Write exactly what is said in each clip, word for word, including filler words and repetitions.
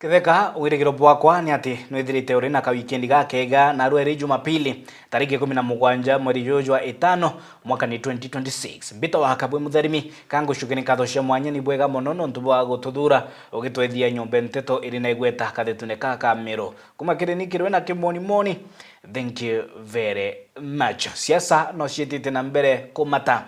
Theka, wirigiro bwakwa ni ati nwithirite uri na kawikendi gakega, narua iri Jumapili, tariki ikumi na mugwanja mweri juju jwa itano, mwaka ni twenty twenty-six. Mbita wa Kabwe Mutharimi, ka ngucuke ni nkatho cia mwanya ni bwega mono nontu bwa gututhuura ugitwethia nyomba nteto iri na igweta kathetune ka ka Meru. Kuma kiri ni kirwe na kimonimoni, thank you very much. Siasa no ciitite na mbere kumata.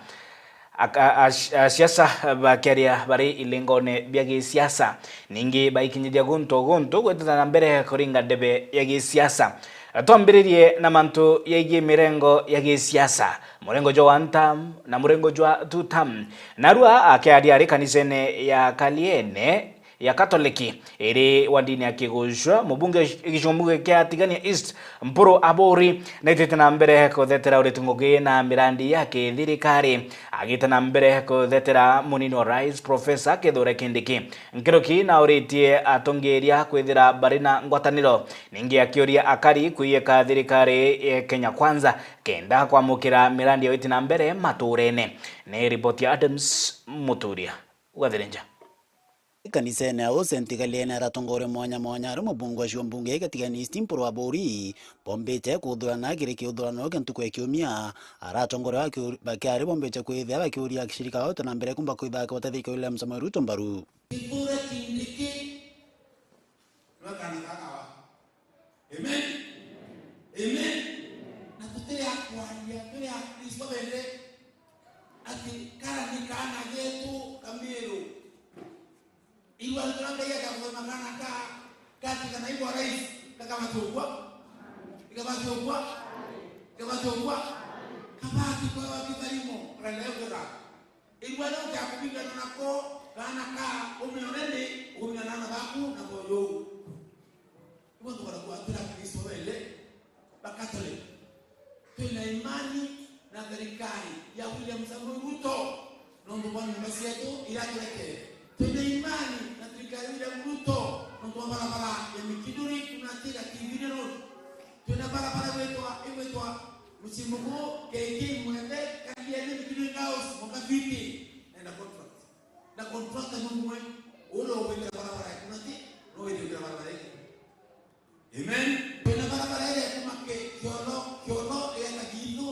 Aka-, a-, a-, siasa bakiaria bari ilingone bia gisiasa, ningi baikinyithia guntu guntu gwitana na mbere kuringa ndebe ya gisiasa. Twambiririe na mantu yaigie mirengo ya gisiasa, murengo jwa one term na murengo jwa two term. Narua akiaria ari kanisene ya Kaliene, ya Katoliki iri wa ndini ya Kigucwa, mubunge gicigo mbunge kia Tigania East, Mpuru Aburi, naitite na mbere kuthetera uriti ngugi na mirandi ya kithirikari, agite na mbere kuthetera munini wa rais, Professor Kithure Kindiki. Nkuruki nauritie atongeria kwithira bari na ngwataniro, ningi akiuria akari kwiyika thirikari ya Kenya Kwanza kenda kwamukira mirandi ya witi na mbere maturene. Ni ripoti ya Adams Muturia. Ugathirinja. Kanisene au Saint Gallieni aratongoria mwanya mwanya ari mubunge wa ciumbunge Gatigaini East Mpuru Aburi, bombite kuthurana kiri kithurano kia ntuku ya kiumia. Aratongoria bakiu-, bakiari bombite kwithia bakiuria shirika au na mbere kumba kwitha akibatetheria William Samoei Ruto mbaru. Kithure Kindiki no kana kakawa. Amen. Amen. Na tutiri a kwaria, turi Akristo bende, ati kara ni kaana getu ka Miru. Igua turia Ngai akathoma kaana ka, gatigana igua rais, gakabacukua, igabacukua, igabacukua, kabati kwa wa kitharimo, kana leo kega. Igua riu kiakubingana nako, kaana ka, umionene, ukumingana na baku, na boyo. Niguo tukoragwa turi Akristo bende ba Catholic. Twina imani na thirikari ya William Samoei Ruto, nontu bwa nyumba cietu iria turekere. Twina imani na thirikari ya William Ruto, nontu bwa barabara ya Mikinduri, tunatira Kivini Road. Twina barabara igwitwa, igwitwa Mucii Mukuu, K K Mwende, Kalieni, Mikinduri House, Mokaviti, nenda contract. Na contractor ni umwe, ule ugwikira barabara ya Kunati, no withire gwikira barabara ingi. Amen. Twina barabara iria ikuma ke-, Kiolo, Kiolo, igeta Githu,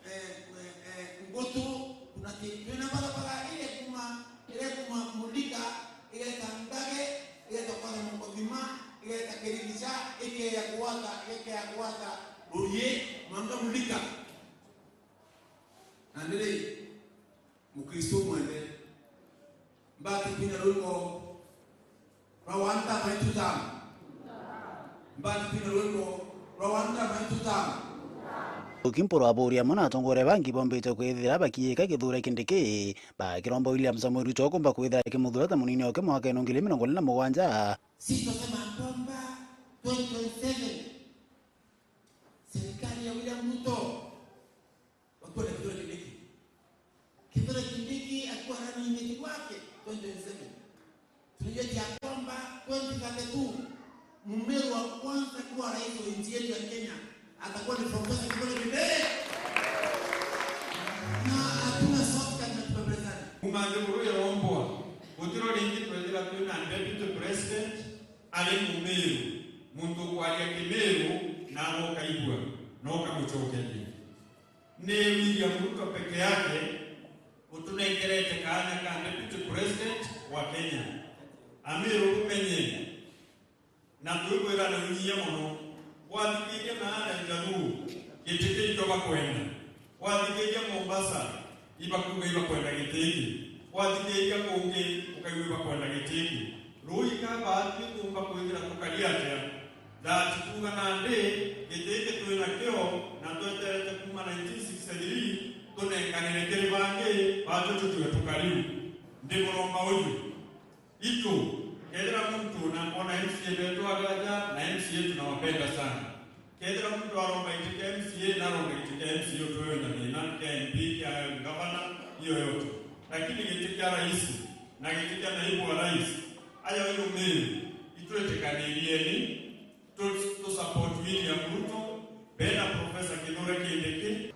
eh, eh, eh, Ngutu, Kunati. Twina barabara iria ikuma, iria ikuma Mulika, igeta Ndage, igeta kwatha Mukothima, igeta Kirigica, ikeya kwatha, ikeya kwatha Rurie, mwanka Mulika. Na ndiri, Mukristo mwende, mbati kwina rwimbo rwa one time and two time. Mbati kwina rwimbo rwa one time and two time. Ukimpuru Aburi amwe na atongoria bangi bombite kwithira bakiika Kithure Kindiki, bakiromba William Samoei Ruto kumba kwithira akimuthura ta munini oke mwaka ino ngiri mirongo iri na mugwanja. Sisi tunasema kwamba twenty twenty-seven, serikali ya William Ruto, wakiwa na Kithure Kindiki. Kithure Kindiki akiwa running mate wake twenty twenty-seven. Tunajua ya kwamba twenty thirty-two, Mmeru wa kwanza kuwa rais wa nchi yetu ya Kenya atakuwa ni Professor Kithure Kindiki. Na hatuna shortcut na tumepezana. Kuma nthiguru irombwa, gutiro ringi twethira twina deputy president ari Mumeru, muntu ukwaria Kimeru na agokaigua, na ukamucokeria. Ni William Ruto peke yake utunengerete kaanya ka deputy president wa Kenya. Amiru bumenye na kwigwirana unyie mono. Wathikiria na aria Njaruo, giti kiu ikio bakwenda. Wathikiria Mombasa, ibakuga ibakwenda giti iki. Wathikiria kungi, ukaigua ibakwenda giti iki. Ruu ikabaatwi tuumba kwithira tukari atia? That kuuga nandi, giti giki twi nakio na tweterete kuuma nineteen sixty-three, tunenkanire kiri bangi, baatwi tutue tukariu. Ndi muromba uju. Itu, kethira muntu na, ona M C A betu agaja, na M C A tunawapenda sana. Kethira muntu aromba giti kia M C A, naromba giti kia M C A, utwewenda thina, kia M P, kia gavana, hiyo yote. Lakini giti kia rais, na giti kia naibu wa rais, aja uyu Meru, itwitikanirieni, tu, tu support William Ruto, bena Professor Kithure Kindiki.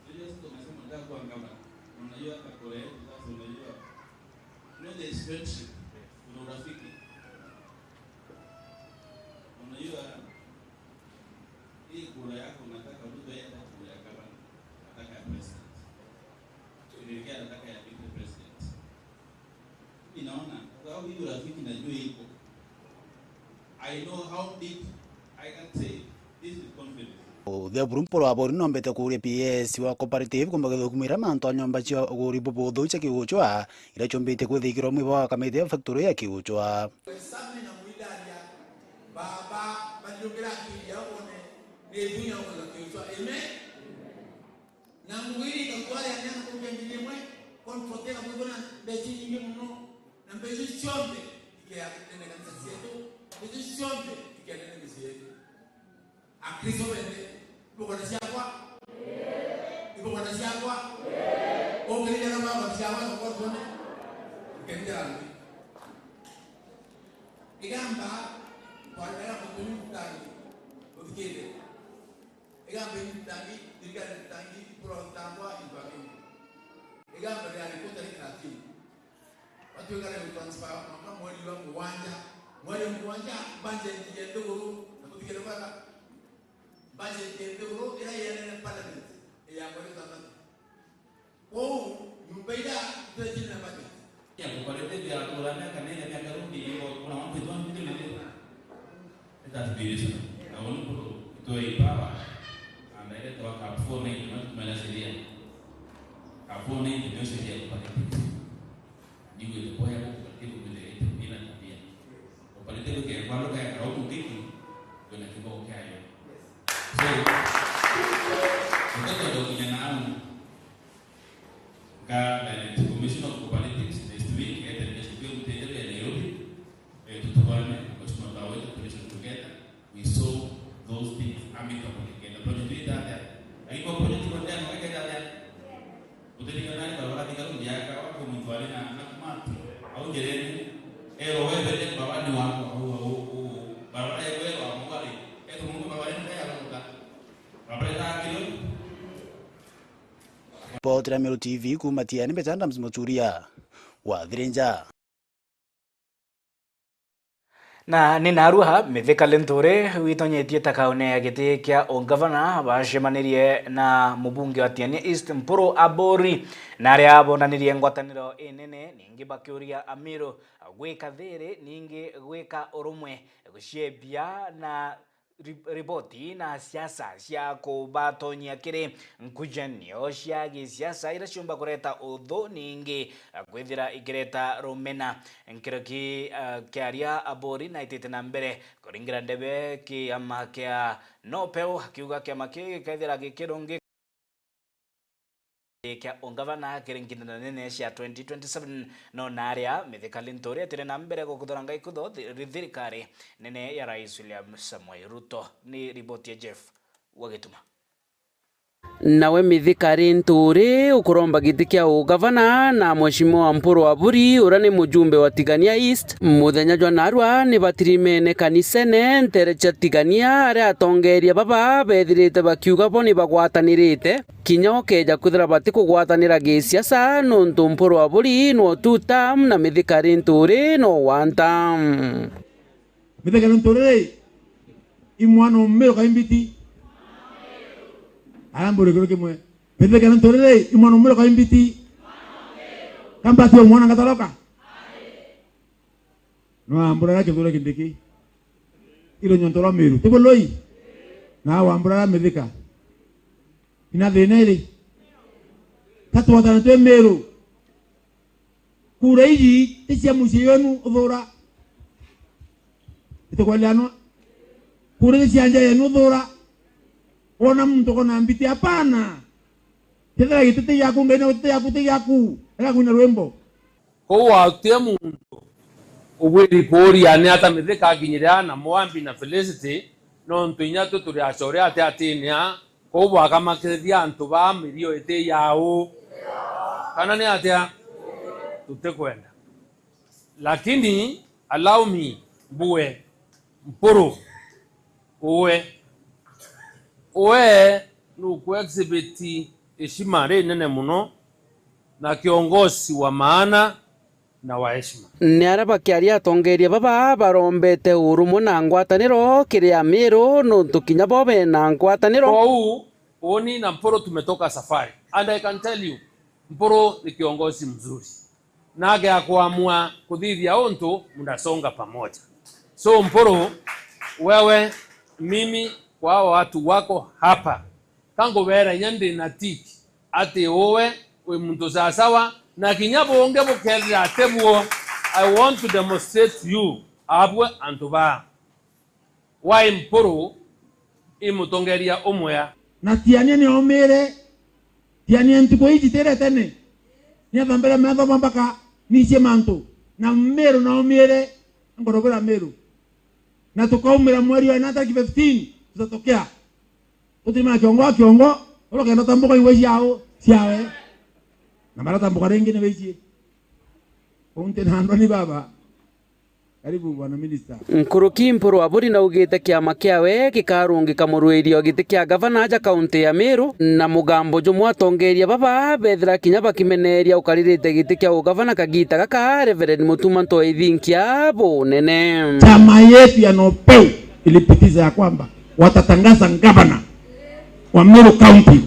Unajua sisi tunasema nataka kuwa gavana. Unajua hata kura yetu sasa unajua. You know there is friendship, kuna urafiki. I know how deep I can say this with confidence. Uthia buru Mpuru Abori nombete kuuria P S wa cooperative kumba githukumira mantu a nyomba cia uguri bubuthu cia kiuchwa iria ciumbite kwithikirwa mwiba wa kamiti ya factory ya kiuchwa. Wesame na Mwidaria, baba, bariugira akili yao bone ni thunya wa kiuchwa. Amen. Na ngugi iri ikatware anene kurukia ngiri imwe, contract ikabwithwa na mbeca inyingi mono, na mbeca icio cionthe ikeanene kanisa cietu, mbeca icio cionthe ikeanene micii yetu. Akristo bende, ibukona ciakwa? Ibukona ciakwa? Ungirija na baba ciakwa, tukotone. Nkenjera ngi. Igamba, twarega kutuni mutani, uthikire. Igamba iritangi, thirikari iritangi, ikurwa gutangwa into a kingdom. Igamba riari ku tariki thirteen. Batuika riu transfer mwanka mweri wa mugwanja. Mweri wa mugwanja, budget ya nthiguru, na kuthikira bwega. Budget ya nthiguru ira yenene parliament ya mweri wa thanthatu. Kwou, nyomba iria itwetire na budget. Ya kukoretethia atura miaka nene, miaka rundi, iko kuna mambo itwa mtu nene. Let us be reasonable. Na unu kuru itwe empower. And I let our cap four ninety, not kumela sheria. Cap four ninety ndio sheria ya kukoretethia. Ni wewe kwa ya kukoretethia, kukoretethia ina tabia. Kukoretethia kwa ndo kaya karo kukiki, kuna kibao kyayo. So, mtoto ndio kunyana au. Nga direct Commissioner of Cooperatives next week, ete ndeto pia mtendere ya Nairobi. Eh, tutugane, Mheshimiwa Kawaja, tulisha together. We solve those things amicably. Kenda project hii tata. Lakini kwa project kwa tena, kwa kenda tata. Utelika nani kwa wakati karundi ya kwa kwa mtu alina na kumati. Au jereni. Ero wewe baba ni wako, au, au, au. Baba ya wewe wa mwali. Eto Mungu baba ni ya kwa. Baba ya kilo. Ripoti ya Meru T V kuuma Tiani, mbeta Adams Muturia wa Thirinja. Na ni narua ha Mithika Linturi witonyetie takaune ya giti kia ungavana bacemanirie na mubunge wa Tiania East Mpuru Aburi, na aria bonanirie ngwataniro inene, ningi bakiuria Amiru gwika thiri, ningi gwika urumwe, guciebia na ri-, riboti na siasa cia kubatonyia kiri nkujanio cia gisiasa iria ciumba kureta uthu, ningi kwithira ikireta rumena. Nkiroki, eh, kiaria Aburi naitite na mbere kuringira ndebe kiama kia Nopeu, akiuga kiama kii gikethira gikirungi kia ungavana kiri nginano nene cia twenty twenty-seven, no naria Mithika Linturi atire na mbere gukuthura ngai kutho thi-, thirikari nene ya Rais William Samoei Ruto. Ni riboti ya Jeff wa Gituma. Nawe Mithika Linturi ukuromba giti kia ugavana na Mheshimiwa Mpuru Aburi, uria ni mujumbe wa Tigania East, muthenya jwa narua ni batirimene kanisene ntere cia Tigania, aria atongeria baba bethirite bakiuga bo ni bagwatanirite. Kinya ukeja kwithira batikugwatanira gisiasa, nontu Mpuru Aburi no two term na Mithika Linturi no one term. Mithika Linturi ri, i mwana umiru kai mbiti? Arambure kiru kimwe. Mithika Linturi ri, i mwana umiru kai mbiti? Kambati o mwana ngatoroka. No ambura ra kithure kindiki. Iro nyonto rwa Meru. Tibo loi. Na wambura ra Mithika. Ina thina iri. Tatwatana twi Meru. Kura iji ti cia mucii wenu uthura. Itukweleanwa? Kura iji cia nja yenu uthura. Wona muntu kona mbiti, hapana. Kethira giti ti giaku, Ngai na giti ti giaku, ti giaku. Ega kwina rwimbo. Kou watia muntu ugwiri kuuria ni ata Mithika akinyire aa na Moambi na Felicity, nontu inya tu turi acore ati atini aa, kou bwakamakithia antu baa mirio iti yau. Kana ni atia? Tutikwenda. Lakini allow me, mbue, Mpuru, uwe, uwe nuku exhibit heshima rinene muno na kiongozi wa maana na wa heshima. Ni aria bakiaria atongeria baba barombete urumwe na ngwataniro kiri Amiru, nontu kinya bo bena ngwataniro. Kou, uni na Mpuru tumetoka safari. And I can tell you, Mpuru ni kiongozi mzuri. Na ageakuamua kuthithia untu, mnasonga pamoja. So, Mpuru, Wewe, mimi, kwa hawa watu wako hapa, ka ngubeera inya ndi na tiki ati uwe wi muntu sawasawa, na kinya bungi bukethira ati buo, I want to demonstrate to you, abwe antu baa. Wai Mpuru i mutongeria umwe a. Na Tiania ni aumire, Tiania ntuku iji tire tene, ni athambire metho mpaka nicie mantu, na Miru na aumire, ngorobera Miru. Na tukaumira mweri wa ina tariki fifteen, tutatokea. Tutimana kiongo a kiongo, uria kenda utambuka igwe ciao, ciawe. Na maratambuka ringi ni wicie. Unti na andoni baba. Karibu, Bwana Minister. Nkuruki Mpuru Aburi naugite kiama kiawe gikarungika murwiria wa giti kia gavana aja kaunti ya Meru, na mugambo jumwe atongeria baba bethira kinya bakimeneria ukaririte giti kia ugavana kagita gaka, Reverend Mutuma Ntoi Thinkia bunene. Chama yetu ya Nopeu ilipitiza ya kwamba watatangaza gavana wa Meru County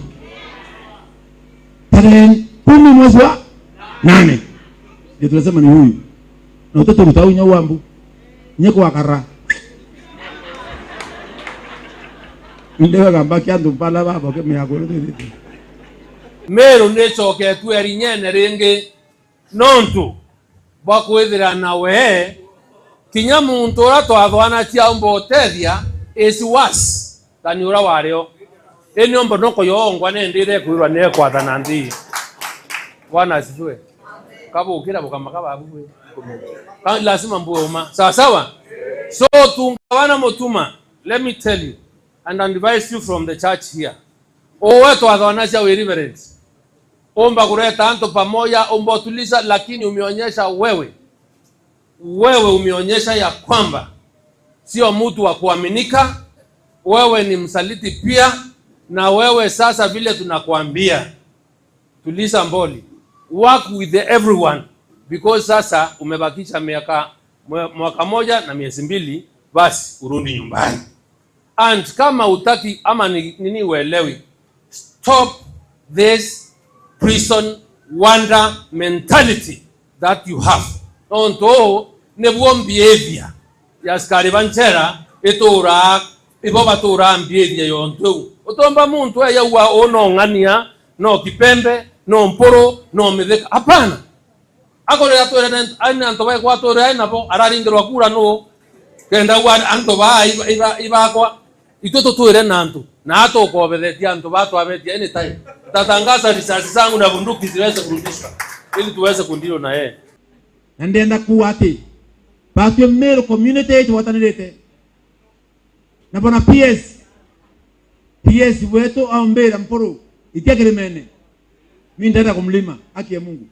tarehe kumi mwezi wa nane. Ndio tunasema ni huyu. Na utoto utau nya wambu. Nye kwakara. Ndewe gamba kia antu bala babo ke mea kuru. Meru nicoketue rinyene ringi nontu bwa kwithira na we, kinya muntu uria twathwanacia umba utethia is worse than uria wario. Ini umba noko yongwa nendire kwirwa ni ekwathana nthi. Bwana asifiwe. Kabukira bukama kababu bwe. Ka-, lazima mbue uma. Sawa sawa? So, tunga wana Mutuma, let me tell you and advise you from the church here. Uwe twathwanacia wi reverend. Umba kureta antu pamoja, umba utuliza, lakini umeonyesha wewe, wewe umeonyesha ya kwamba sio mtu wa kuaminika. Wewe ni msaliti pia, na wewe sasa, vile tunakuambia, tuliza mboli, work with everyone, because sasa umebakisha miaka, mwe-, mwaka moja na miezi mbili, basi urudi nyumbani. And kama utaki ama ni nini uelewi, stop this prison wonder mentality that you have. Nontu uu nibuo behavior ya askari ba nchera ituraa, ibo baturaa behavior yontu iu. Utomba muntu eyaua uu no ng'ania, no kipembe, no mpuru, no mithika. Hapana. Akorera twirene, aina antu bae kwa twirene nabo, araringirwa kura nuu? Kenda ugwa antu baa iba, iba, ibakwa. Itwe tutwire na antu, na atukobethetie antu baa twabetie anytime. Tatangaza risasi zangu na bunduki ziweze kurudishwa, ili tuweze kundilo na yeye. Na ndenda kuuga ati, batwi Meru community itugwatanirite. Na bona P S, P S wetu aumbira mpuru itia kirimene. Mi ndenda kumlima, haki ya Mungu.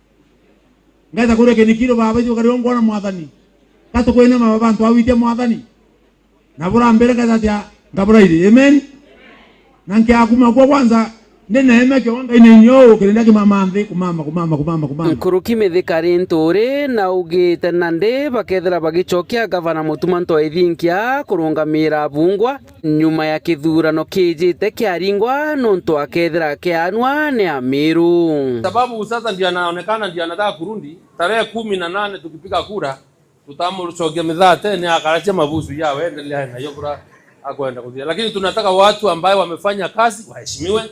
Ngaita kuria kinikiro baba, ithuka rio ngwona mwathani. Katukwina maba bantu awitia mwathani. Na burambire ngaita atia, ngaburairi. Amen. Na nkiakuma kwa kwanza, ndi neeme kio Ngai ni inyo, ukirinda kimama nthi, kumama, kumama, kumama, kumama. Nkuruki mithika ri nturi, na ugite nandi bakethira bagicokia gavana Mutuma Ntoi Thinkia kurungamira abungwa nyuma ya kithurano kijite kiaringwa, nontu akethira akianwa ni Amiru. Sababu sasa ndio anaonekana ndio anataka kurudi, tarehe kumi na nane tukipiga kura, tutamucokia mithaa tene, akaracia mabusu yawe, endelea nayo kura akwenda kuthia. Lakini tunataka watu ambaye wamefanya kazi waheshimiwe.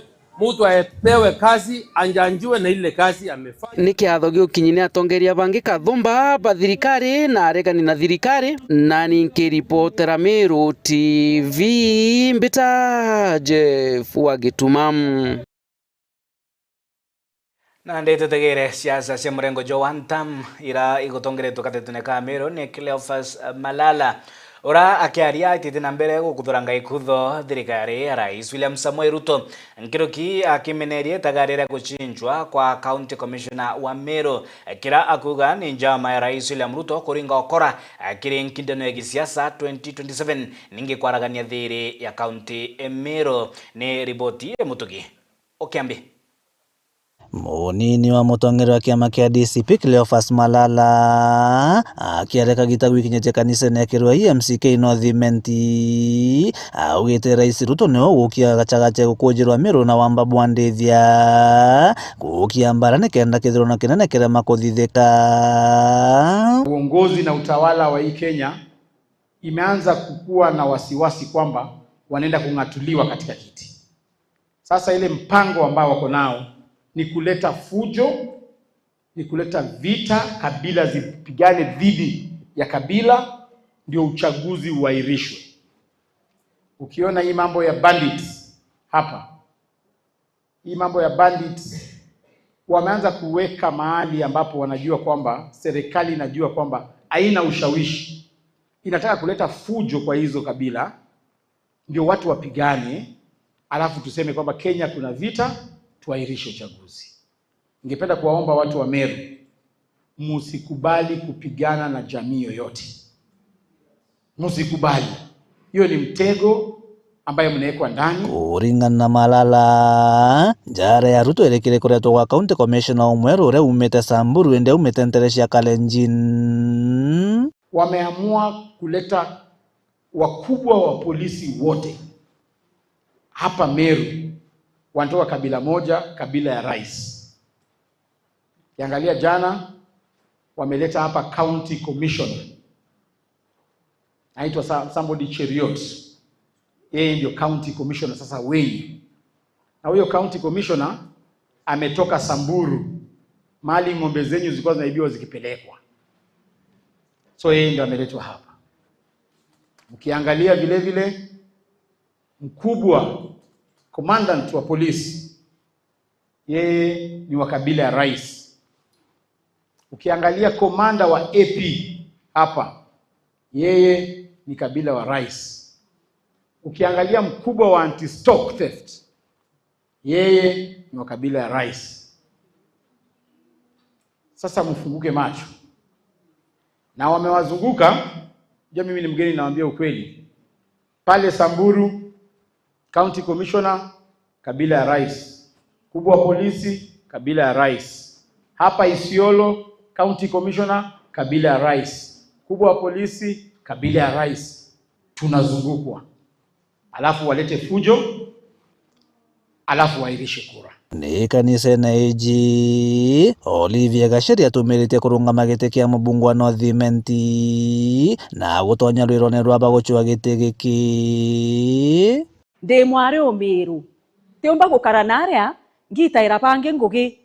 Mtu apewe kazi, anjanjiwe na ile kazi amefanya. Ni kiatho giukinyi ni atongeria bangi kathumba ba thirikari na aregani na thirikari, nani nkiripotera Meru T V, mbita Jeff wa Gituma. Nandi tutegere siasa cia murengo jwa one term ira igutongeretwe katetune ka Meru ni Cleophas Malala, ura akiaria aitite na mbere gukuthuranga ikutho thirikari ya Rais William Samoei Ruto, nkiruki akimenerie itagaria ria gucinjwa kwa County Commissioner wa Meru, kira akuuga ni njama ya Rais William Ruto kuringa ukora kiri nkindano ya gisiasa twenty twenty-seven, ningi kwaragania thiiri ya kaunti e Meru. Ni riboti iri Mutugi Ukiambi. Munini wa mutongeria wa kiama kia D C P Cleophas Malala akiaria kagita gwikinyite kanisene ya Kirua E M C K North Imenti, augite Rais Ruto niwe ugukia gachagache gukujirwa Miru na wamba bwa ndithia gukia mbara nikenda kithurano kinene kirema kuthithika. Uongozi na utawala wa hii Kenya imeanza kukua na wasiwasi kwamba wanaenda kung'atuliwa katika kiti. Sasa ile mpango ambao wako nao ni kuleta fujo, ni kuleta vita, kabila zipigane dhidi ya kabila, ndio uchaguzi uahirishwe. Ukiona hii mambo ya bandits hapa, hii mambo ya bandits, wameanza kuweka mahali ambapo wanajua kwamba serikali inajua kwamba haina ushawishi, inataka kuleta fujo kwa hizo kabila, ndio watu wapigane, alafu tuseme kwamba Kenya kuna vita, tuahirishe uchaguzi. Ningependa kuwaomba watu wa Meru, musikubali kupigana na jamii yoyote. Musikubali. Hiyo ni mtego ambayo mnawekwa ndani. Kuringana na Malala, njara ya Ruto irikire kuretwa gwa County Commissioner umweru uria umite Samburu indi aumite ntere cia Kalenjin. Wameamua kuleta wakubwa wa polisi wote hapa Meru wanatoka kabila moja, kabila ya rais. Ukiangalia jana, wameleta hapa county commissioner. Anaitwa sa-, somebody Cheriot. Yeye ndio county commissioner sasa wenyu. Na huyo county commissioner ametoka Samburu, mahali ng'ombe zenyu zilikuwa zinaibiwa zikipelekwa. So yeye ndio ameletwa hapa. Ukiangalia vile vile, mkubwa, commandant wa polisi, yeye ni wa kabila ya rais. Ukiangalia commander wa A P hapa, yeye ni kabila wa rais. Ukiangalia mkubwa wa anti-stock theft, yeye ni wa kabila ya rais. Sasa mfunguke macho. Na wamewazunguka, jua mimi ni mgeni, nawaambia ukweli. Pale Samburu, county commissioner, kabila ya rais. Mkubwa wa polisi, kabila ya rais. Hapa Isiolo, county commissioner, kabila ya rais. Mkubwa wa polisi, kabila ya rais. Tunazungukwa. Alafu walete fujo, alafu wairishe kura. Ni kanisene iji, Olivia Gacheri atumiritie kurungama giti kia mubunge wa North Imenti na gutonya rwirone rwa bagucua giti giki. Ndi mwari umiru, ntiumba gukara naria ngitaira bangi ngugi.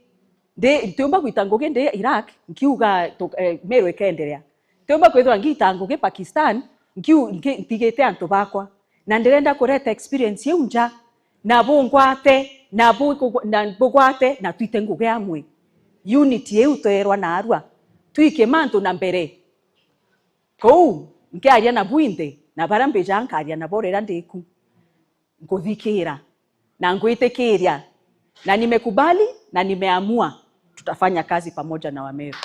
Ndi, ntiumba gwita ngugi ndi Iraq, nkiuga tu-, eh, Meru ikenderea. Ntiumba kwithirwa ngita ngugi Pakistan, nkiu-, nki-, ntigite antu bakwa. Na ndirenda kureta experience iu nja, na bungwate, na bu-, na bugwate, na twite ngugi amwe. Unity iu twerwa narua. Twikie mantu na mbere. Kou, nkiaria na bwinthe, na baria mbija nkaria nabo riria ndiku. Nkuthikiira na ngwitikiria, na nimekubali na nimeamua, tutafanya kazi pamoja na Wameru.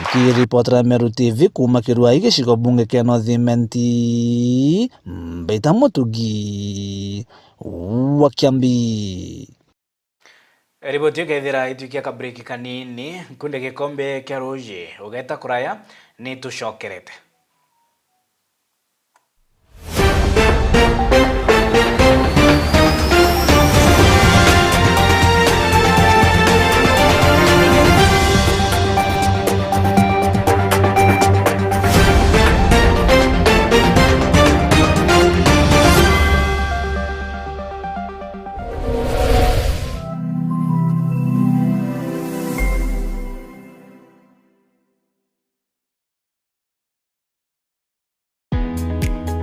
Nkiripotera Meru T V kuuma Kiruai, gicigo bunge kia North Imenti, Mbita Mutugi wa Kiambi. Riboti ikethira itwikia ka break kanini, nkunde gikombe kia ruuji, ugeta kuraya, ni tucokerete.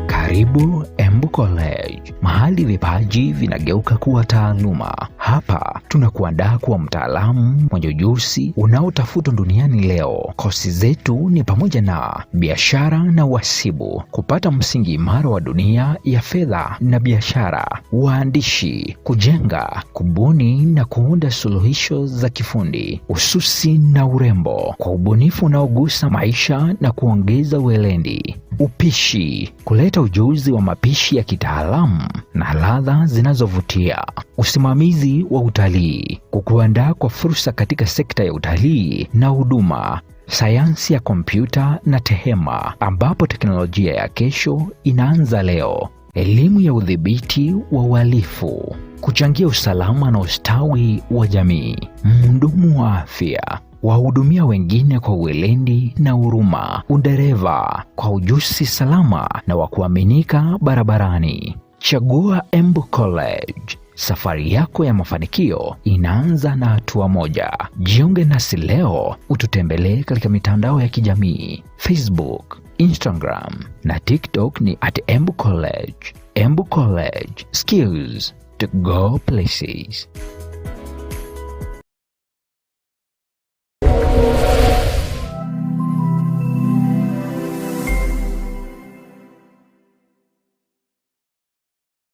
Karibu Embu College, mahali vipaji vinageuka kuwa taaluma. Hapa tunakuandaa kuwa mtaalamu mwenye ujuzi unaotafutwa duniani leo. Kosi zetu ni pamoja na biashara na uhasibu, kupata msingi imara wa dunia ya fedha na biashara, uandishi, kujenga, kubuni na kuunda suluhisho za kifundi, ususi na urembo, kwa ubunifu unaogusa maisha na kuongeza weledi, upishi, kuleta ujuzi wa mapishi ya kitaalamu na ladha zinazovutia, usimamizi wa utalii, kukuandaa kwa fursa katika sekta ya utalii na huduma, sayansi ya kompyuta na tehema, ambapo teknolojia ya kesho inaanza leo. Elimu ya udhibiti wa uhalifu, kuchangia usalama na ustawi wa jamii, mhudumu wa afya, Wahudumia wengine kwa weledi na huruma. Udereva kwa ujuzi salama na wa kuaminika barabarani. Chagua Embu College. Safari yako ya mafanikio inaanza na hatua moja. Jiunge nasi leo, ututembelee katika mitandao ya kijamii, Facebook, Instagram na TikTok ni at Embu College. Embu College, skills to go places.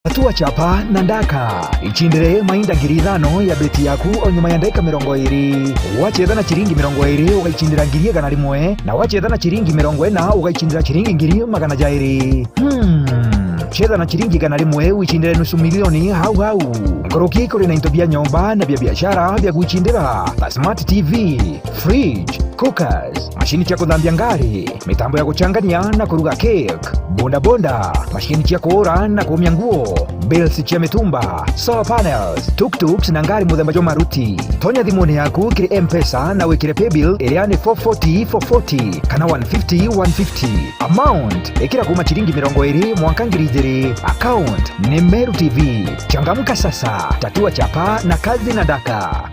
Tatua chapa na ndaka. Ichindire mainda ngiri ithano ya beti yaku o nyuma ya ndagika mirongo iri. Wacheza na chiringi mirongo iri, ugaichindira ngiri igana rimwe, na wacheza na chiringi mirongo ina, ugaichindira chiringi ngiri magana jairi. Hmm. Cheza na chiringi igana rimwe, wichindire nusu milioni hau hau. Nkuruki kuri na into bia nyomba na bia biashara bia gwichindira, ta smart T V, fridge, cookers, mashini cia kuthambia ngari, mitambo ya guchangania na kuruga cake, bodaboda, mashini cia kuura na kuumia nguo, bills cia mitumba, solar panels, tuk-tuks na ngari muthemba jwa maruti. Tonya thimuni yaku kiri M-Pesa na wikire paybill iria ni four forty four forty kana one fifty one fifty. Amount, ikira kuma chiringi mirongo iri mwanka ngiri ijiri. Account ni Meru T V. Changamka sasa, tatua chapa na kazi na daka.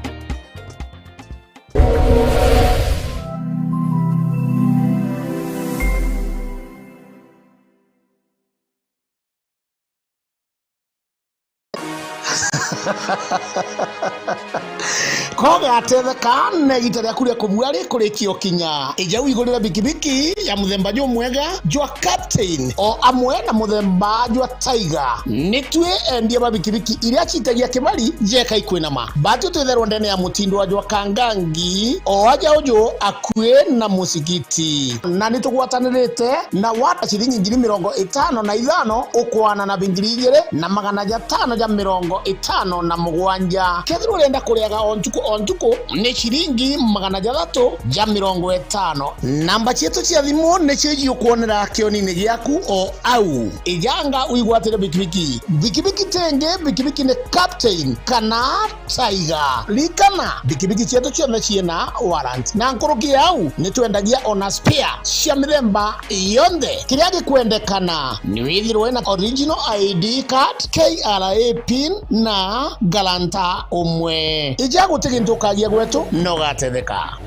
Kogatetheka na igita riaku ria kubua rikurikia ukinya. Ija wigurire bikibiki ya muthemba jumwega jwa Captain o amwe na muthemba jwa Tiger. Ni twi endia ba bikibiki iria citagia kibari jeka ikwinama. Batu twitherwa ndene ya mutindo wa jwa Kangangi, o aja uju akui na musigiti. Na ni tugwatanirite na wata ciringi ngiri mirongo itano na ithano ukwana na bingiri ijiri na magana jatano ja mirongo itano na mugwanja. Kethirwa urenda kuriaga o ntuku o ntuku, ni ciringi magana jathatu ja mirongo itano. Namba cietu cia thimu nicio ijiukwonera kionini giaku o au. Ijanga wigwatire bikibiki. Bikibiki ti ingi, bikibiki ni Captain kana Tiger. Ririkana, bikibiki cietu cionthe ciina warrant. Na nkuruki ya au, ni twendagia ona spare cia mithemba yonthe. Kiria gikwendekana ni withirwe na original I D card, K R A pin na guarantor umwe. Ija guti gintu ukagia gwetu, na ugatetheka.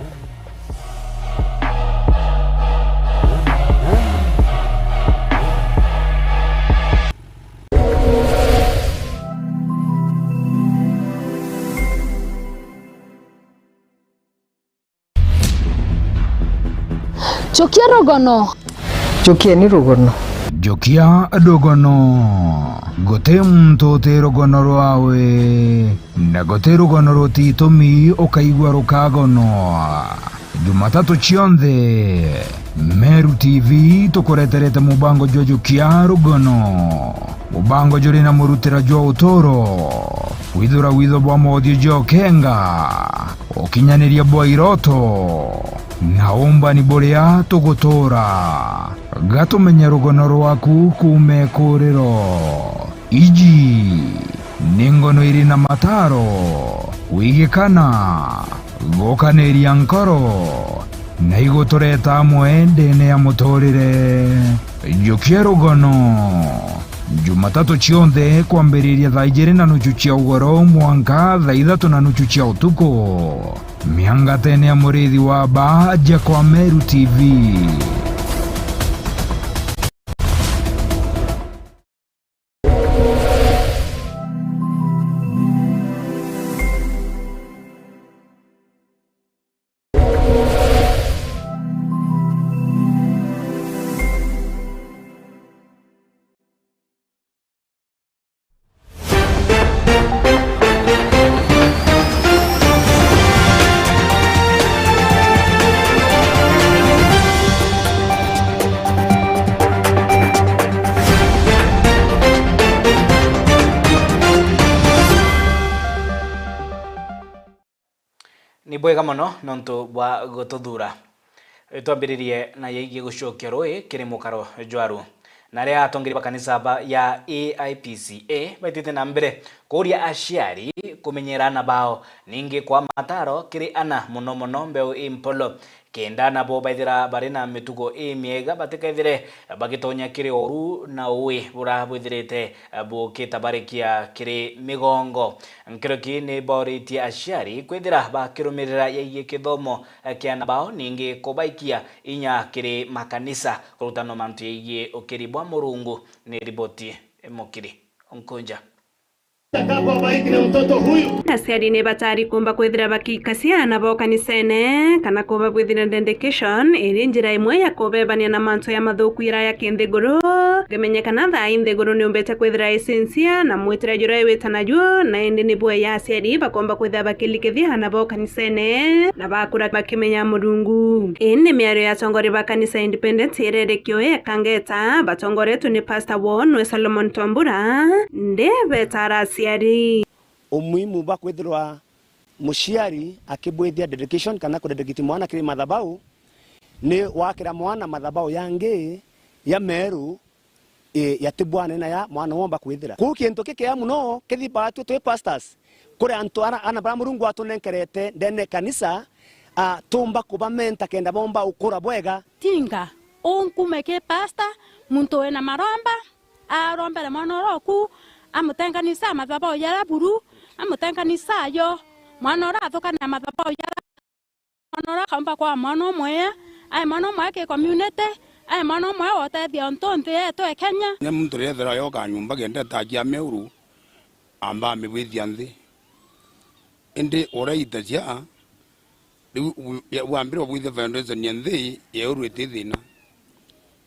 Njukia rugono. Njukieni rugono. Njukia rugono. Guti muntu uti rugono rwawe, na guti rugono rutitumi ukaigua rukagonwa. Jumatatu cionthe, Meru T V tukureterete mubango jwa Njukia rugono. Mubango juri na murutira jwa uturo, kwithura witho bwa mothio jwa ukenga, ukinyaniria bwa iroto, na umbani buria tugutura. Gatumenye rugono rwaku kuuma ikuriro. Iji ni ngono iri na mataro, kwigikana, gukaniria nkoro, na igutureta amwe ndene ya muturire. Njukia rugono. Jumatatu cionthe kwambiriria thaa ijiri na nuchu cia ugoro mwanka thaa ithatu na nuchu cia utuku, miangatene ya murithi wa ba aja kwa Meru T V. Ni bwega mono nontu bwa gututhuura. Twambiririe na yaigie gucokia ruui kiri mukaro jwaru. Na aria atongeria ba kanisa ba, ya A I P C A baitite na mbere kuuria aciari kumenyera ana bao, ningi kwa mataro kiri ana, mono mono mbeu i mpolo, kenda nabo baithira bari na mitugo imiega, batikethire bagitonya kiri oru na ui bura bwithirite bukitabarikia kiri migongo. Nkuruki ni boritie aciari kwithira bakirumirira yaigie kithomo kia ana bao, ningi kubaikia inya kiri makanisa kurutanwa mantu yaigie ukiri bwa Murungu. Ni riboti mukiri Nkunja. Nataka kuwabariki na mtoto huyu. Aciari ni batari kumba kwithira bakikacia ana bao kanisene, kana kuba bwithira dedication, iri njira imwe ya kubebania na mantu ya mathuku ira ya kinthiguru. Ngimenyekana thaa ii nthiguru niumbite kwithira icinsia na mwitire juria iwita najuo, na indi ni bwe ya aciari bakomba kwithira bakilikithia ana bao kanisene, na bakura bakimenya Murungu. Indi miario ya atongoria ba kanisa Independent irerikio ya Kangeta, batongoretwe ni Pastor woo nwe Solomon Twambura, ndi betara aciari. Umuhimu bwa kwithirwa muciari akibwithia dedication kana kudedicate mwana kiri mathabau, ni wakira mwana mathabau yangi ya meru, i, yatibwane na ya mwana womba kwithira. Kuu kintu kikea muno kithi batwi twi pastors, kuri antu ara, ana bara Murungu atunenkerete ndene kanisa, a, tumba kubamenta kenda bomba ukura bwega. Tinga unkume ki pastor, muntu wina maromba, arombere mwana uria oku, amutenganisa mathabau jaria buru, amutenganisa ayo, mwana uria athukane na mathabau jaria. Mwana uria akaumba kwa mwana umwe, ai mwana umwe ki community, ai mwana umwe wa utethia untu nthi yetu e Kenya. Kinya muntu riria ethirwa yoka nyumba kenda etakia meuru, amba amibwithia nthi. Indi uria itacia, riu u-, ya, wambire ubwithia foundation ya nthi, yeuru iti thina.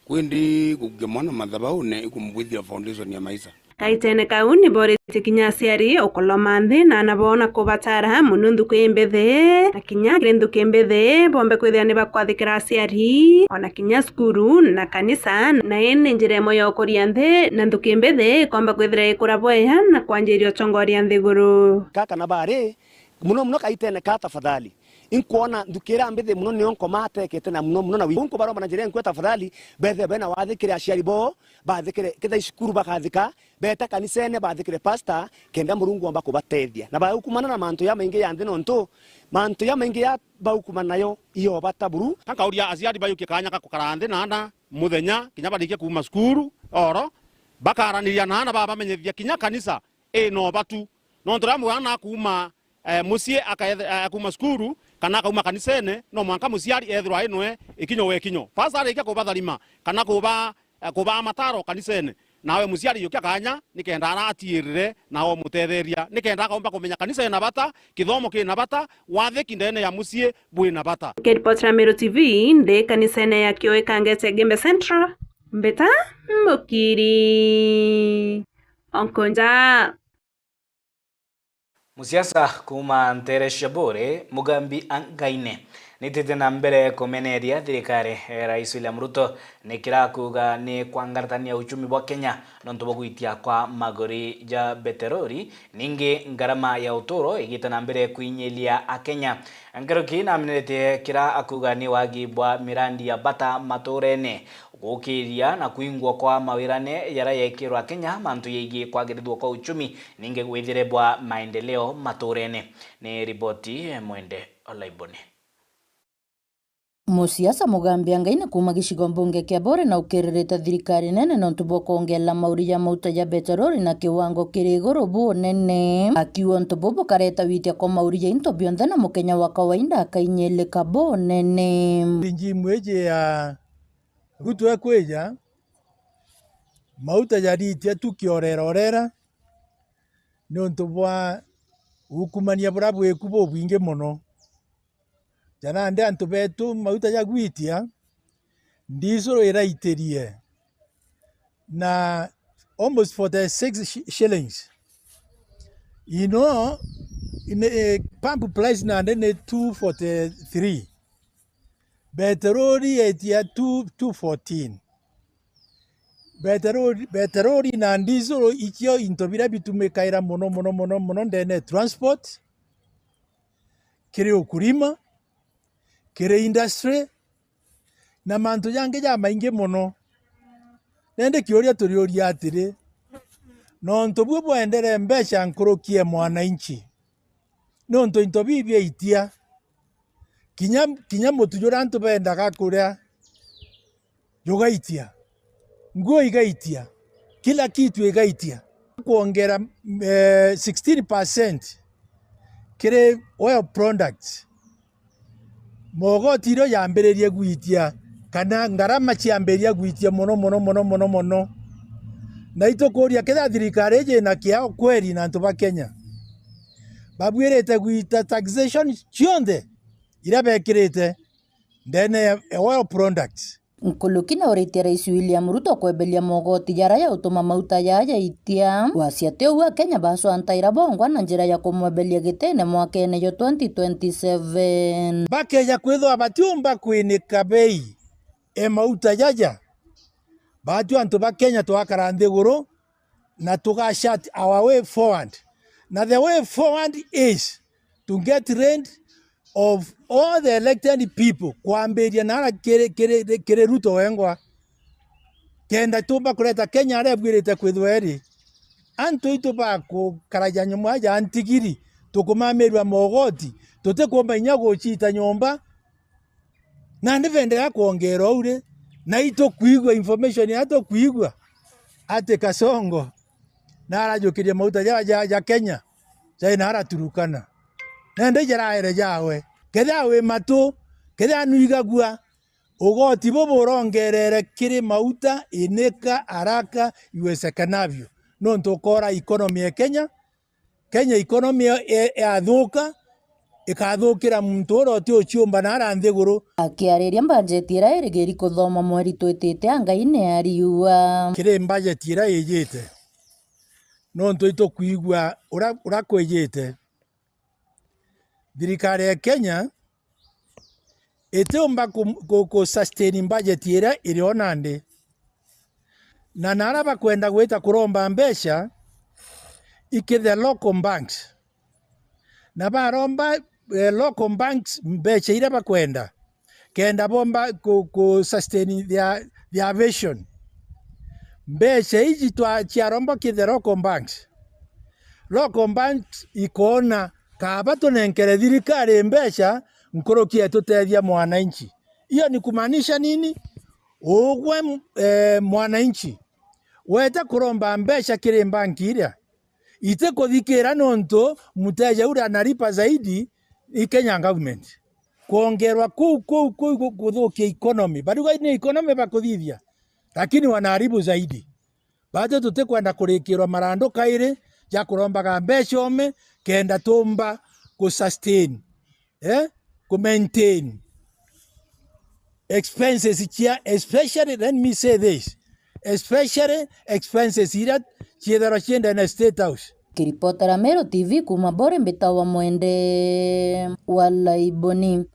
Kwindi gukia mwana mathabaune ikumubwithia foundation ya maisha. Kaitene kau ni boritie kinya aciari ukuloma nthi na ana boona kubatara mono nthuku imbithe, na kinya kiri nthuku imbithe bombe kwithira ni bakwathikira aciari, ona kinya cukuru na kanisa, na ii ni njira imwe ya ukuria nthi na nthuku imbithe ikomba kwithira ikura bwea na kwanjiria utongoria nthiguru. Kaka na bari, muno muno kaitene ka tafadhali. Inkwona nthuku iria mbithi muno nio nkoma atekete na muno muno na wi-, nkubaromba na njira inkwe tafadhali, bethe bena wathikire aciari bo, bathikire, kethira i cukuru bakathika, beta kanisene bathikire pastor, kenda Murungu omba kubatethia. Na baukumana na mantu jamaingi ja nthi nontu, mantu jamaingi ja baukumana nayo, iyo bata buru. Ka nkauria aciari bayukie kanya ka gukara nthi na ana muthenya, kinya barikie kuuma cukuru, oro, bakaraniria na ana babamenyithia kinya kanisa ina ubatu. Nontu riria mwana akuuma, eh, mucii akaethe-, eh, akuuma cukuru, kana akauma kanisene, no mwanka muciari ethirwa inwe ikinyo gwe ikinyo. Pastor arikia kubatharima, kana kuba, eh, kubaa mataro kanisene, nawe muciari yukia kanya, nikenda aratiirire, na umutetheria, nikenda akaumba kumenya kanisa ina bata, kithomo kina bata, wathiki ndene ya mucii bwina bata. Kiripotera Meru T V, ndi kanisene ya Kiui Kangete Gembe Central, mbita Mukiri. Onkonja. Musiasa kuuma nteere cia Buuri, Mugambi Angaine, nitite na mbere kumeneria thirikari ya Rais William Ruto ni kira akuuga ni kwangaratania uchumi bwa Kenya nontu bwa gwitia kwa maguri ja beterori, ningi ngarama ya uturo igite na mbere kwinyilia Akenya. Nkuruki nameneretie kira akuuga ni wagi bwa mirandi ya bata matuurene. Gukiria na kwingwa kwa mawirane jaria jekirwa Kenya mantu jegie kwagirithua kwa uchumi, ningi withire bwa maendeleo matuurene. Ni riboti ya Mwende Olaiboni. Musiasa Mugambi Angaine kuuma gicigo mbunge kia Buuri na ukiririte thirikari nene nontu bwa kwongela mauri ja mauta ja beterori na kiwango kiri iguru bunene. Akiuga untu bubu bukareta witia kwa mauri ja into bionthe na Mukenya wa kawaida akainyilika bunene. Njimu iji ya Ruto ekwija, mauta jaritia tu kiorera orera, niuntu bwa ukumania buria bwiku bubwingi mono. Ja nandi antu betu mauta jagwitia, ndisuru iraitirie na almost forty-six shi-, shillings. You know, in, eh, pump price nandi ni two forty-three. Beterori yetia two, two fourteen. Beterori, beterori na ndisuru icio into biria bitumikaira mono, mono, mono, mono ndene transport, kiri ukulima, kiri industry, na mantu jangi jamaingi mono. Nandi kiuria turiuria atiri, nontu buu bwendere mbeca nkuruki e mwananchi, nontu into bibi biaitia. Kinya, kinya mutu juria antu bendaga kuria jugaitia, nguo igaitia, kila kitu igaitia. Kwongera, eh, sixteen percent kiri oil products. Mogoti irio yambiririe gwitia, kana ngarama ciambiririe gwitia mono, mono, mono, mono, mono. Na itukuria kethira thirikari iji ina kiao kweri na antu ba Kenya, babwirite gwita taxation cionthe iria bekirite ndene ya oil products. Nkuluki nauritie Rais William Ruto kweberia mogoti jaria jautuma mauta jaa jaitia. Wasia ti uu, Akenya bacwantaira bongwa na njira ya kumweberia gitine mwakene jwa twenty twenty-seven. Bakeja kwithwa batiumba kwinika bei e mauta jaja, baatwi antu ba Kenya twakara nthiguru na tuga chart our way forward. Na the way forward is to get rid of all the elected people, kwambiria nara kiri, kiri, kiri Ruto wengwa, kenda tumba kureta Kenya aria ibwirite kwithwa iri. Antu itu bakukaraja nyuma ja ntigiri, tukumamirua mogoti, tutikumba inya gucita nyomba, nandi benderea kwongera uu ri, na itukwigua information ya tukwigua ati Kasongo narajukirie mauta ja, ja, ja Kenya, jai nara Turukana. Nandi jaraere jawe. Kethira wi matu, kethira nwigagua, ugoti bubu urongerere kiri mauta inika haraka iwezekanavyo. Nontu ukora economy ya Kenya Kenya economy ya, ya, yathuka, ikathukira muntu uria uti uciumba nara nthiguru. Akiariria mbajeti iria irigiri kuthoma mweri twitite, Angai ni ariua. Kiri mbajeti iria ijite, nontu itukwigua uria, uria kwijite, thirikari ya Kenya itiumba ku, ku, ku sustain budget iria iri o nandi. Na naria bakwenda gwita kuromba mbeca, iki the local banks. Na baromba, eh, local banks mbeca iria bakwenda, kenda bomba ku, ku sustain their, their vision. Mbeca iji twa, ciaromba ki the local banks, local banks ikona kaba tunenkere thirikari mbeca nkuruki ya tutethia mwananchi. Hiyo ni kumaanisha nini? Ugwe, eh, mwananchi, weta kuromba mbeca kiri banki iria, itikuthikira nontu mteja uria anaripa zaidi ni Kenya government. Kwongerwa kuu, kuu, kuu gu-, guthukia economy. Baruga ni economy bakuthithia, lakini wanaharibu zaidi. Baatwi tutikwenda kurikirwa marandu kairi ja kurombaga mbeca ome kenda tumba ku sustain, eh, ku maintain expenses cia, especially, let me say this, especially expenses iria ciithirwa ciendene State House. Kiripotera Meru T V kuuma Bore, mbitawa Mwende wa Laiboni.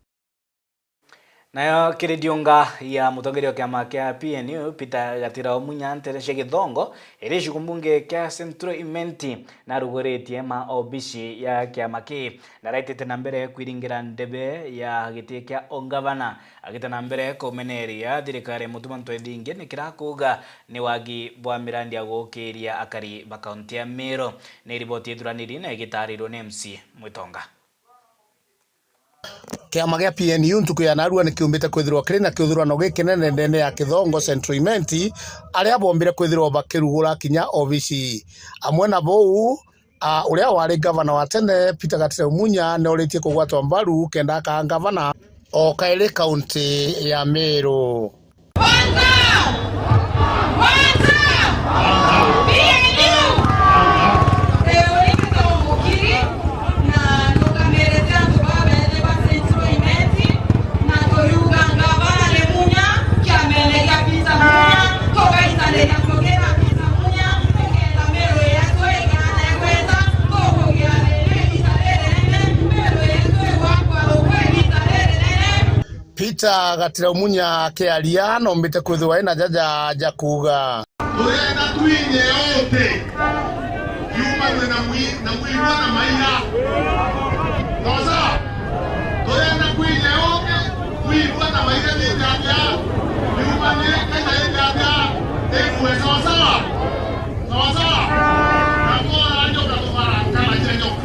Nayo kiri ndiunga ya mutongeria wa kiama kia P N U, Peter Gatira Omunya, ntere cia Githongo, iri gicigo mbunge kia Central Imenti, naruguritie ma obisi ya kiama kii, na araitite na mbere kwiringira ndebe ya giti kia ungavana, agita na mbere kumeneria thirikari mutuma ntwethingi ni kira kuuga ni wagi bwa mirandi ya gukiria akari ba kaunti ya Meru. Ni riboti ithuraniri na igitarirwe ni M C Mwitonga. Kiama gia P N U ntuku ya narua ni kiumbite kwithirwa kiri na kiuthurano gikinene ndene ya Kithongo Central Imenti, aria bombire kwithirwa bakirugura kinya obisi. Amwe na bou, a, uria wari gavana wa tene Peter Gatira Munya ni oritie kugwatwa mbaru kenda akaa gavana o kairi kaunti ya Meru. Peter Gatira Munya akiaria, nombite kwithirwa ena jaja ja kuuga. Turenda twinye uti, yumanwe na mwi-, na mwirua na maira. Sawa sawa? Turenda twinye uti, mwirua na maira ni jaja, yumanwe Kenya ni jaja, ikue. Sawa sawa? Sawa sawa? Na twona njoka tukarakara cia njoka.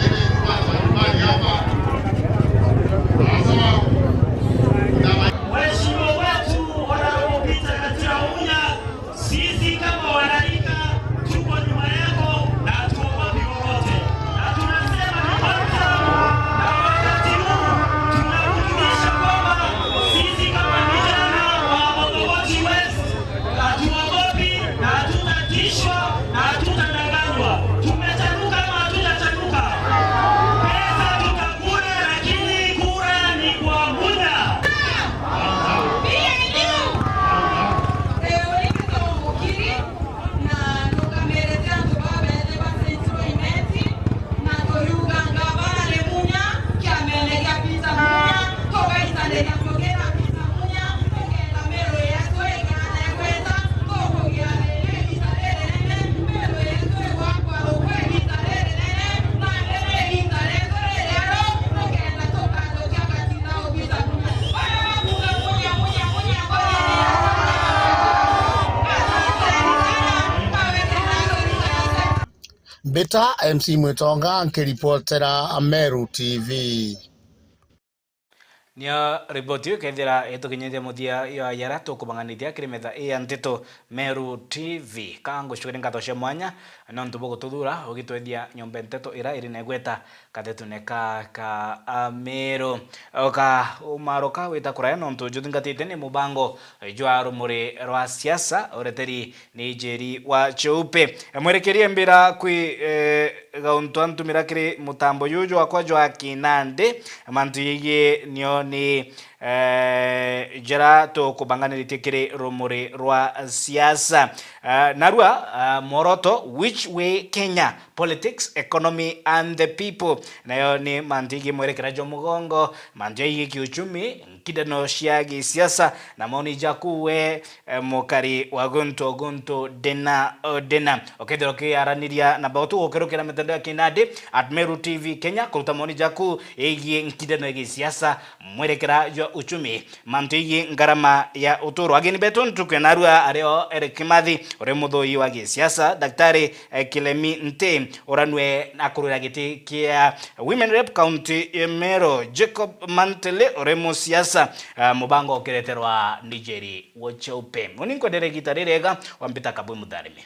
Mheshimiwa wetu Honorable Peter Katira Munya, sisi kama wanarika tuko nyuma yako na hatuogopi wowote. Na tunasema ni welcome, na wakati huu tunakujulisha kwamba sisi kama vijana wa Mogogoti West hatuogopi na hatutatishwa na hatutadanganywa. Tumechanuka ama hatujachanuka? Pesa tutakula, lakini kura ni kwa Munya. Na ndugamirite antu babene ba Central Imenti, na turiuga ngavana ni Munya, kiamene gia Peter Munya, tugaitaniria kugira Peter Munya, tukenda Meru yetu ikana igweta, tukugia igita ririnene, Meru yetu igwakwa rukwa igita ririnene, na mbere igita rietu ririaru, tukenda tukandukia gatina u Peter Munya. Baria bakuga Munya, Munya, Munya, Munya. Mbita M C Mwitonga nkiripotera Meru T V. Nio riboti iu ikethira itukinyithia muthia ya yara tukubang'anithia kiri metha ii ya nteto Meru T V. Ka ngucukire ngatho cia mwanya nontu bwa gututhuura ugitwethia nyomba nteto ira iri na igweta kathetune ka ka Ameru. Oka umaroka wita kuraya nontu juthingatite ni mubango jwa rumuri rwa siasa ureteri ni Njeri wa Cheupe. Mwerekerie mbira kwi, eh, gauntu antumira kiri mutambo juju wakwa jwa kinandi, mantu yegii nio ni, eh, jara tukubanganiritie kiri rumuri rwa siasa. Eh, narua, eh, mworoto, which way Kenya, politics, economy and the people. Nayo ni mantu yegii mwerekera jwa mugongo, mantu yegii kiuchumi, nkindano cia gisiasa na maoni jaku we, eh, mukari wa guntu o guntu ndina o ndina. Ukethira ukiaraniria na bautu gukerukira mitandao ya kinandi at Meru T V Kenya kuruta maoni jaku yegii nkindano ya gisiasa, mwerekera jwa uchumi, mantu yegii ngarama ya uturo. Ageni betu ntuku ya narua ario Eric Kimathi, uri muthui wa gisiasa, Daktari, eh, Kilemi Nti, uria nwe akurwira giti kia Women Rep County ya Meru, Jacob Mantele, uri musiasa, ah, mubango ukireterwa ni Njeri wa Cheupe. Uni nkwendere igita ririega, wambita Kabwe Mutharimi.